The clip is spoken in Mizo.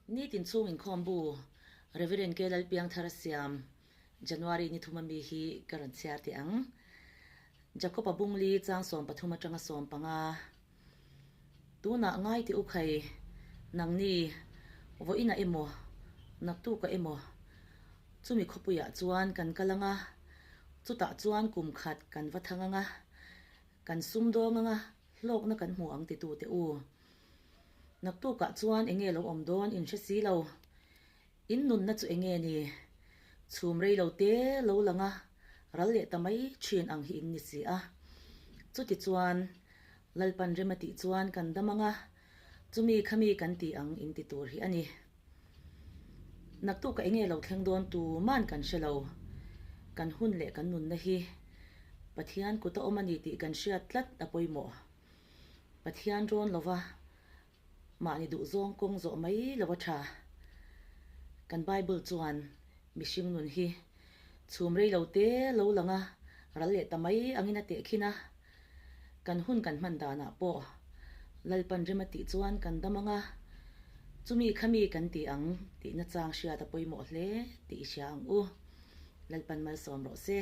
Nitin chhung inkhawm bu Rev. K. Lalpiangthara siam January ni thuma mi hi ka rawn chhiar teh ang. Jakob-a bungli chang 13 atanga 15. Tunah ngai teh u khai, nangni vawiinah emaw, naktukah emaw chumi khawpuiah chuan kan kal ang a, chutah chuan kum khat kan va thang ang a, kan sumdawng ang a, hlawkna kan hmu ang titu teh u. Naktukah chuan enge lo awm dawn in hre si lo. In nunna chu enge ni? Chhum rei lo te lo lang a, ral leh ta mai thin ang hi in ni si a. Chuti chuan, Lalpan rem a tih chuan kan dam ang a, chumi khami kan ti ang in ti tur hi a ni. Naktukah enge lo thleng dawn tuman kan hre lo. Kan hun leh kan nunna hi Pathian kut a awm a ni tih kan hriat tlat a pawimawh. Pathian rawn lova mahni duhzawng kawng zawh mai lo a tha. Kan Bible chuan mihring nun hi chhum rei lo te lo lang a, ral leh ta mai angin a tehkhin a. Kan hun kan hman danah pawh Lalpan rem a tih chuan kan dam ang a, chumi kha mi kan ti ang tihna chang hriat a pawimawh hle tih i hria ang u. Lalpan malsawm rawh se.